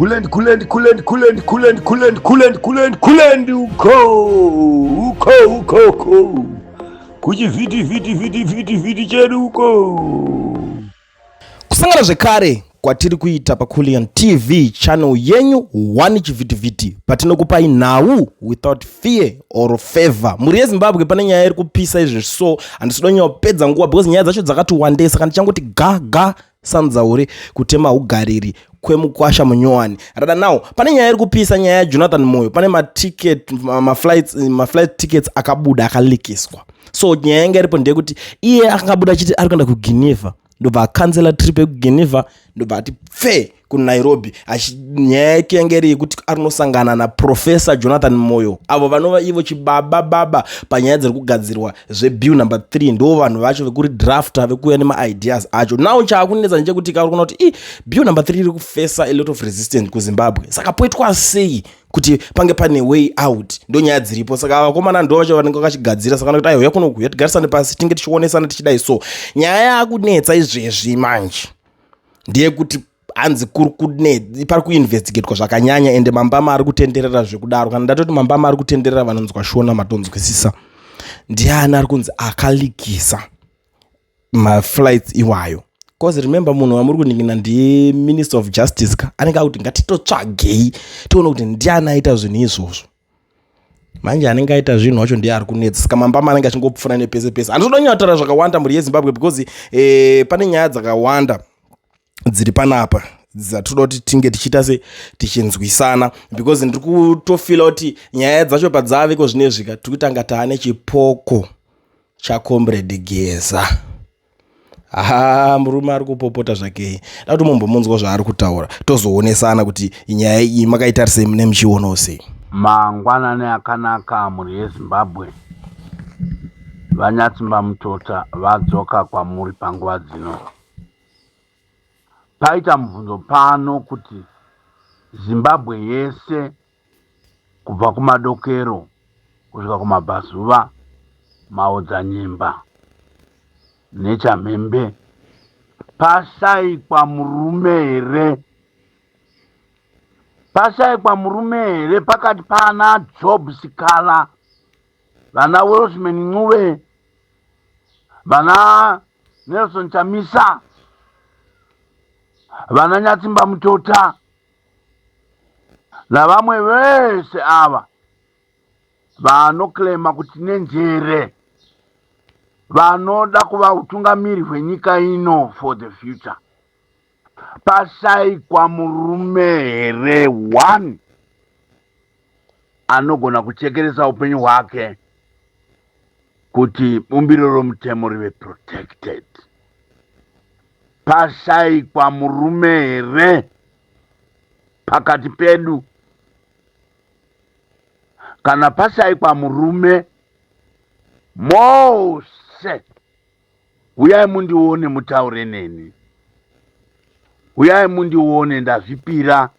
Kulend kulend kulend kulend kulend kulend kulend kulend kulend uko uko uko uko kuchivhiti vhiti vhiti vhiti vhiti chedu uko. Kusangana zvekare kwatiri kuita paCulian TV channel yenyu one chivhitivhiti patinokupai nhau without fear or favor. Mhuri yeZimbabwe, pane nyaya iri kupisa izvezvi, so handisi kuda kunyanya nguva because nyaya dzacho dzakati wandei, saka ndichangoti ga ga sanzaure kutema ugariri kwemukwasha munyowani rada. Now pane nyaya iri kupisa, nyaya yaJonathan Moyo. Pane maticket, maflight tickets akabuda, akaleakiswa. So nyaya yanga iripo ndeyekuti iye akangabuda achiti ari kuenda kuGeneva, ndobva acancela trip yekuGeneva, ndobva ati pfe kuNairobi. Nyaya yake yange iri yekuti ari kunosangana naProfessor Jonathan Moyo, avo vanova ivo chibaba baba panyaya dziri kugadzirwa zvebill number 3. Ndo vanhu vacho vekuridrafta, vekuuya nemaideas acho. Now chaakunetsa ndechekuti kauri kuona kuti i bill number 3 iri kufacea a lot of resistance kuZimbabwe. Saka poitwa sei kuti pange pane way out? Ndo nyaya dziripo. Saka vakomana ndo vacho vanenge vakachigadzira, saka kuti aiwa, kunoku yatigarisane pasi, tinge tichionesana tichidai. So nyaya yakunetsa izvezvi manje ndeyekuti hanzi kuri kune pari kuinvestigatwa zvakanyanya, ende mambama ari kutenderera zvekudaro. Kana ndatoti mambama ari kutenderera, vanonzwa Shona matonzwisisa. Ndiani ari kunzi akaleakisa maflights iwayo? Cause remember, munhu wamuri kuningina ndiye Minister of Justice ka, anenge akuti ngatitotsvagei tione kuti ndiani aita zvinhu izvozvo. Manje anenge aita zvinhu wacho ndiye ari kunetsa, saka mambama anenge achingopfuura nepese pese. Handitoda kunyataura zvakawanda, mhuri yeZimbabwe, because pane nyaya dzakawanda dziri panapa dzatoda kuti tinge tichiita se tichinzwisana, because ndiri kutofeela kuti nyaya dzacho padzaveko zvinezvika tiri kutanga taane chipoko chaComrade Geza. Ha, murume ari kupopota zvake. Da kuti mumbomunzwa zvaari kutaura, tozoonesana kuti nyaya iyi makaitarisei, mune muchionawo sei. Mangwanani akanaka, mhuri yeZimbabwe. VaNyatsimba Mutota vadzoka kwamuri panguva dzino. Paita mubvunzo pano kuti Zimbabwe yese, kubva kumadokero kusvika kumabvazuva, maodzanyemba nechamhembe, pashayikwa murume here? Pashayikwa murume here pakati pana Job Sikhala, vana Welshman Ncube, vana Nelson Chamisa, vana Nyatsimba Mutota navamwe vese ava vanoclaima kuti nenjere vanoda kuva utungamiri hwenyika ino for the future? Pashayikwa murume here one anogona kuchekeresa upenyu hwake kuti bumbiro romutemo rive protected? Pashayikwa murume here pakati pedu? Kana pashayikwa murume, mose uyai mundione, mutaure neni. Uyai mundione, ndazvipira.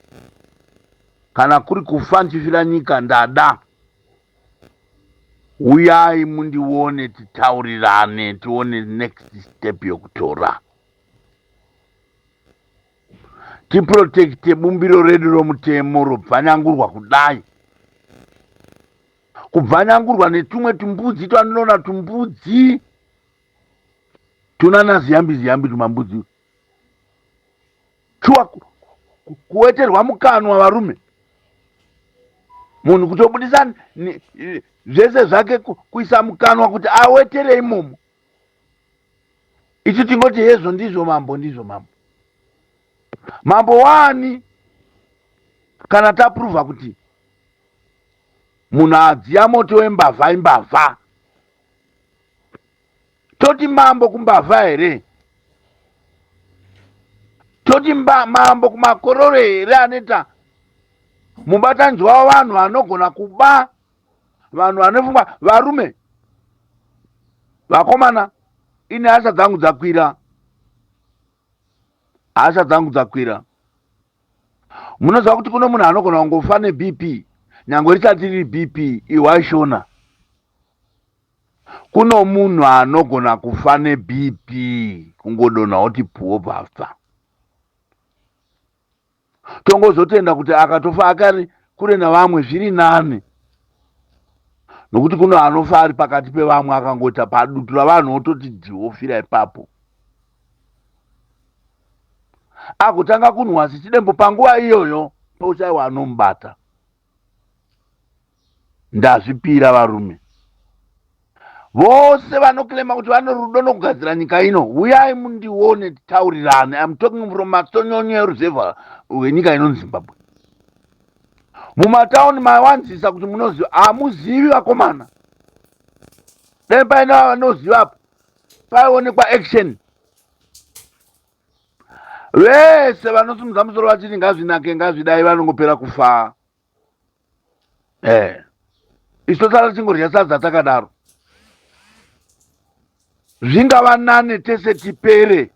Kana kuri kufa ndichifira nyika, ndada. Uyai mundione, titaurirane, tione next step yokutora, tiprotecte bumbiro redu romutemo robvanyangurwa kudai, kubvanyangurwa netumwe tumbudzi twandinoona, tumbudzi tunana ziyambi ziyambi, tumambudzi shuwa kuweterwa mukanwa. Varume, munhu kutobudisa zvese zvake kuisa mukanwa kuti awetere imomo. Isu tingoti hezvo, ndizvo mambo, ndizvo mambo. Mambo wani kana taprova kuti munhu adziya moto wembavha imbavha? Toti mambo kumbavha here? Toti mambo kumakororo here anoita mubatanidzwa wavanhu vanogona kuba, vanhu vanofungwa? Varume, vakomana, ine hasha dzangu dzakwira, hasha dzangu dzakwira. Munoziva kuti kuno munhu anogona kungofa neBP, nyange risati riri BP ihwaishona. Kuno munhu anogona kufa neBP, kungodonha oti puwo, bvafa. Tongozotenda kuti akatofa akari kure navamwe zviri nani, nokuti kuno anofa ari pakati pevamwe akangoita padutu ravanhu ototi dhiwofira ipapo, agotanga kunhuwa sechidembo. Panguva iyoyo pochaiwa anomubata. Ndazvipira, varume vose vanoclaima kuti vano rudo nokugadzira nyika ino, uyai mundione titaurirane. I'm talking from matsonyonyo eruzevha hwenyika ino Zimbabwe. Mumatauni mawanzisa kuti munoziva, hamuzivi vakomana. Dai paine vanozivapo, paionekwa action. Vese vanosimudza musoro vachiti ngazvinake, ngazvidai, vanongopera kufa. Isu tosara tingorya sadza takadaro. Zvingava nane tese tipere,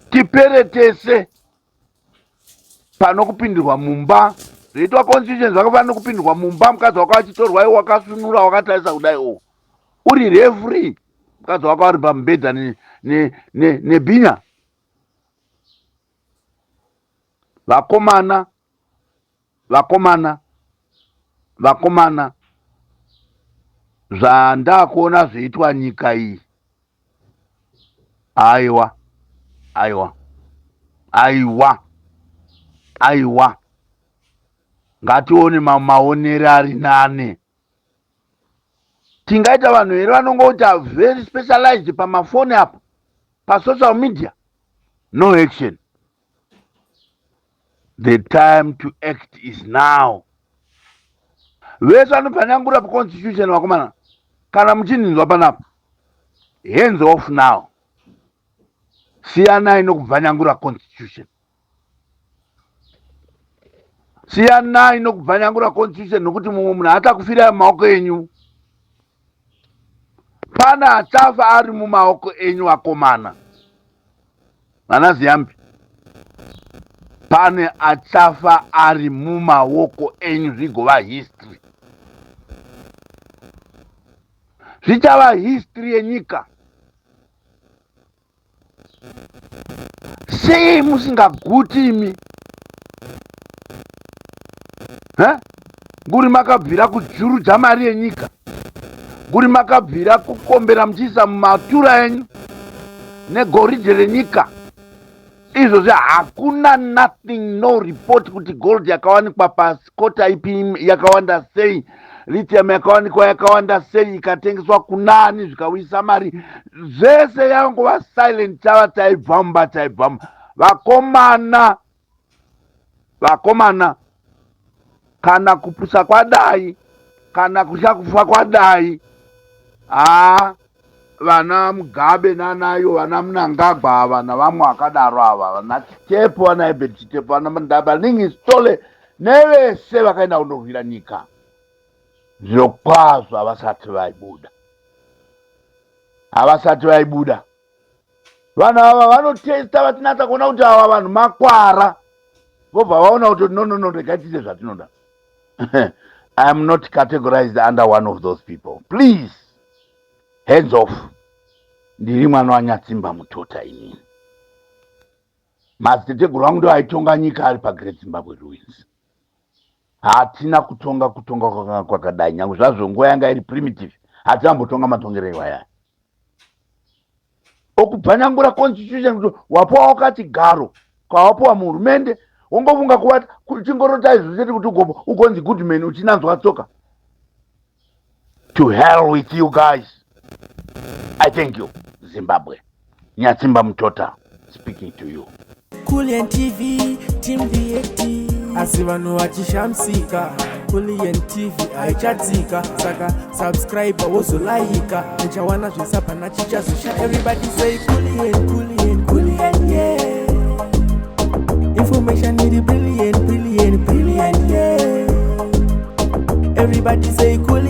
tipere tese pano kupindirwa mumba zvoitwa constitution. Zvakafanira kupindirwa mumba mukadzi wako achitorwa, iwo wakasunura wakatarisa kudai, o uri referee, mukadzi wako ari pamubhedha nebhinya. Vakomana, vakomana, vakomana, zvandakuona zvoitwa nyika iyi, aiwa, aiwa, aiwa, aiwa, ngatione maonero ari nane. Tingaita vanhu here vanongoita very specialized pamafoni apo, pasocial media, no action? The time to act is now. Vese vanobvanyangura paconstitution, vakomana, kana muchininzwa panapa, hands off now. Siyanai nokubvanyangura constitution, siyanai nokubvanyangura constitution, nokuti mumwe munhu achakufirai mumaoko enyu. Pana achafa ari mumaoko enyu, vakomana, vana Ziyambi. Pane achafa ari mumaoko enyu, zvigova history, zvichava history yenyika. Sei musingaguti imi? He nguri makabvira kujurudza mari yenyika, nguri makabvira kukombera muchiisa mumatura enyu negoridhe renyika. Izvozvi hakuna nothing, no report kuti gold yakawanikwa pasikota ipi, yakawanda sei, lithium yakawanikwa yakawanda sei, ikatengeswa kunani, zvikawisa mari. Zvese yangova silent. Chava taibvamba, taibvamba. Vakomana, vakomana, kana kupusa kwadai, kana kutya kufa kwadai, haa, vana Mugabe nanayo, vana Mnangagwa ava navamwe vakadaro ava, vana Chitepo, vana Ebert Chitepo, vana Ndabaningi Sithole nevese vakaenda kundorwira nyika, zvirokwazvo havasati vaibuda, havasati vaibuda. Vanhu ava vanotesta vachinatsa kuona kuti ava vanhu makwara, vobva vaona kuti no, no, no, regai tiite zvatinoda. I am not categorized under one of those people. Please, hands off. Ndiri mwana waNyatsimba Mutota inini. Madziteteguru angu ndo aitonga nyika ari paGreat Zimbabwe ruins. Hatina kutonga kutonga kwakanga kwakadai, nyange zvazvo nguva yanga iri primitive. Hatina kumbotonga matongero iwaya okubvanyangura constitution, kuti wapuwa wakachigaro kwawapuwa muhurumende, wongofunga kuvata chingorota izvo chete kuti ugonzi goodman uchinanzwa tsoka. To hell with you guys. I thank you. Zimbabwe, Nyatsimba Mutota speaking to you. Kulian TV, Team VAT. Asi vanhu vachishamisika, Kulian TV haichatsika. Saka subscribe, wozolaika, uchawana zvesapana chichazosha. Everybody say Kulian, Kulian, Kulian, yeah. Information iri brilliant, brilliant, brilliant, yeah. Everybody say Kulian.